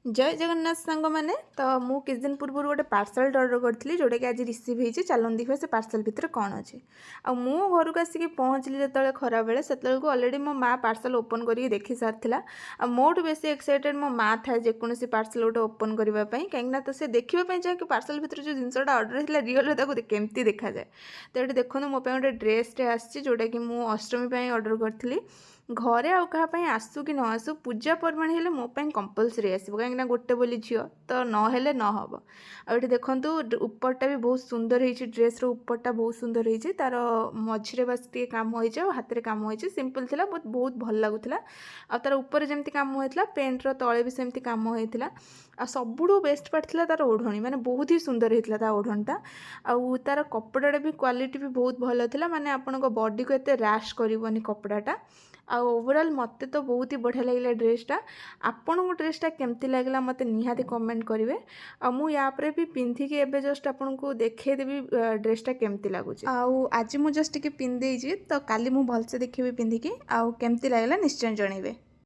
ଜୟ ଜଗନ୍ନାଥ ସାଙ୍ଗମାନେ। ତ ମୁଁ କିଛି ଦିନ ପୂର୍ବରୁ ଗୋଟେ ପାର୍ସଲଟେ ଅର୍ଡ଼ର କରିଥିଲି, ଯେଉଁଟାକି ଆଜି ରିସିଭ୍ ହେଇଛି। ଚାଲନ୍ତୁ ଦେଖିବା ସେ ପାର୍ସଲ ଭିତରେ କ'ଣ ଅଛି। ଆଉ ମୁଁ ଘରକୁ ଆସିକି ପହଞ୍ଚିଲି ଯେତେବେଳେ ଖରାବେଳେ, ସେତେବେଳକୁ ଅଲରେଡ଼ି ମୋ ମା ପାର୍ସଲ ଓପନ୍ କରିକି ଦେଖି ସାରିଥିଲା। ଆଉ ମୋଠୁ ବେଶୀ ଏକ୍ସାଇଟେଡ଼ ମୋ ମା ଥାଏ ଯେକୌଣସି ପାର୍ସଲ ଗୋଟେ ଓପନ୍ କରିବା ପାଇଁ, କାହିଁକିନା ତ ସେ ଦେଖିବା ପାଇଁ ଚାହେଁ କି ପାର୍ସଲ ଭିତରେ ଯେଉଁ ଜିନିଷଟା ଅର୍ଡ଼ର ହେଇଥିଲା ରିଅଲରେ ତାକୁ କେମିତି ଦେଖାଯାଏ। ତ ଏଠି ଦେଖନ୍ତୁ, ମୋ ପାଇଁ ଗୋଟେ ଡ୍ରେସ୍ଟେ ଆସିଛି, ଯେଉଁଟାକି ମୁଁ ଅଷ୍ଟମୀ ପାଇଁ ଅର୍ଡ଼ର କରିଥିଲି। ଘରେ ଆଉ କାହା ପାଇଁ ଆସୁ କି ନ ଆସୁ, ପୂଜା ପର୍ବାଣୀ ହେଲେ ମୋ ପାଇଁ କମ୍ପଲସରି ଆସିବ, କାହିଁକିନା ଗୋଟେ ବୋଲି ଝିଅ ତ ନହେଲେ ନ ହେବ। ଆଉ ଏଠି ଦେଖନ୍ତୁ, ଉପରଟା ବି ବହୁତ ସୁନ୍ଦର ହେଇଛି। ଡ୍ରେସ୍ର ଉପରଟା ବହୁତ ସୁନ୍ଦର ହେଇଛି। ତାର ମଝିରେ ବାସ୍ ଟିକେ କାମ ହେଇଛି ଆଉ ହାତରେ କାମ ହେଇଛି। ସିମ୍ପଲ୍ ଥିଲା, ବହୁତ ବହୁତ ଭଲ ଲାଗୁଥିଲା। ଆଉ ତାର ଉପରେ ଯେମିତି କାମ ହେଇଥିଲା, ପ୍ୟାଣ୍ଟର ତଳେ ବି ସେମିତି କାମ ହେଇଥିଲା। ଆଉ ସବୁଠୁ ବେଷ୍ଟ ପାର୍ଟ ଥିଲା ତାର ଓଢ଼ଣୀ, ମାନେ ବହୁତ ହି ସୁନ୍ଦର ହେଇଥିଲା ତା ଓଢ଼ଣୀଟା। ଆଉ ତାର କପଡ଼ାଟା ବି କ୍ୱାଲିଟି ବି ବହୁତ ଭଲ ଥିଲା, ମାନେ ଆପଣଙ୍କ ବଡ଼ିକୁ ଏତେ ରାସ୍ କରିବନି କପଡ଼ାଟା। ଆଉ ଓଭରଅଲ୍ ମୋତେ ତ ବହୁତ ହି ବଢ଼ିଆ ଲାଗିଲା ଡ୍ରେସ୍ଟା। ଆପଣଙ୍କୁ ଡ୍ରେସ୍ଟା କେମିତି ଲାଗିଲା, ମୋତେ ନିହାତି କମେଣ୍ଟ କରିବେ। ଆଉ ମୁଁ ୟା ପରେ ବି ପିନ୍ଧିକି ଏବେ ଜଷ୍ଟ ଆପଣଙ୍କୁ ଦେଖେଇଦେବି ଡ୍ରେସ୍ଟା କେମିତି ଲାଗୁଛି। ଆଉ ଆଜି ମୁଁ ଜଷ୍ଟ ଟିକେ ପିନ୍ଧିଦେଇଛି, ତ କାଲି ମୁଁ ଭଲସେ ଦେଖିବି ପିନ୍ଧିକି। ଆଉ କେମିତି ଲାଗିଲା ନିଶ୍ଚୟ ଜଣେଇବେ।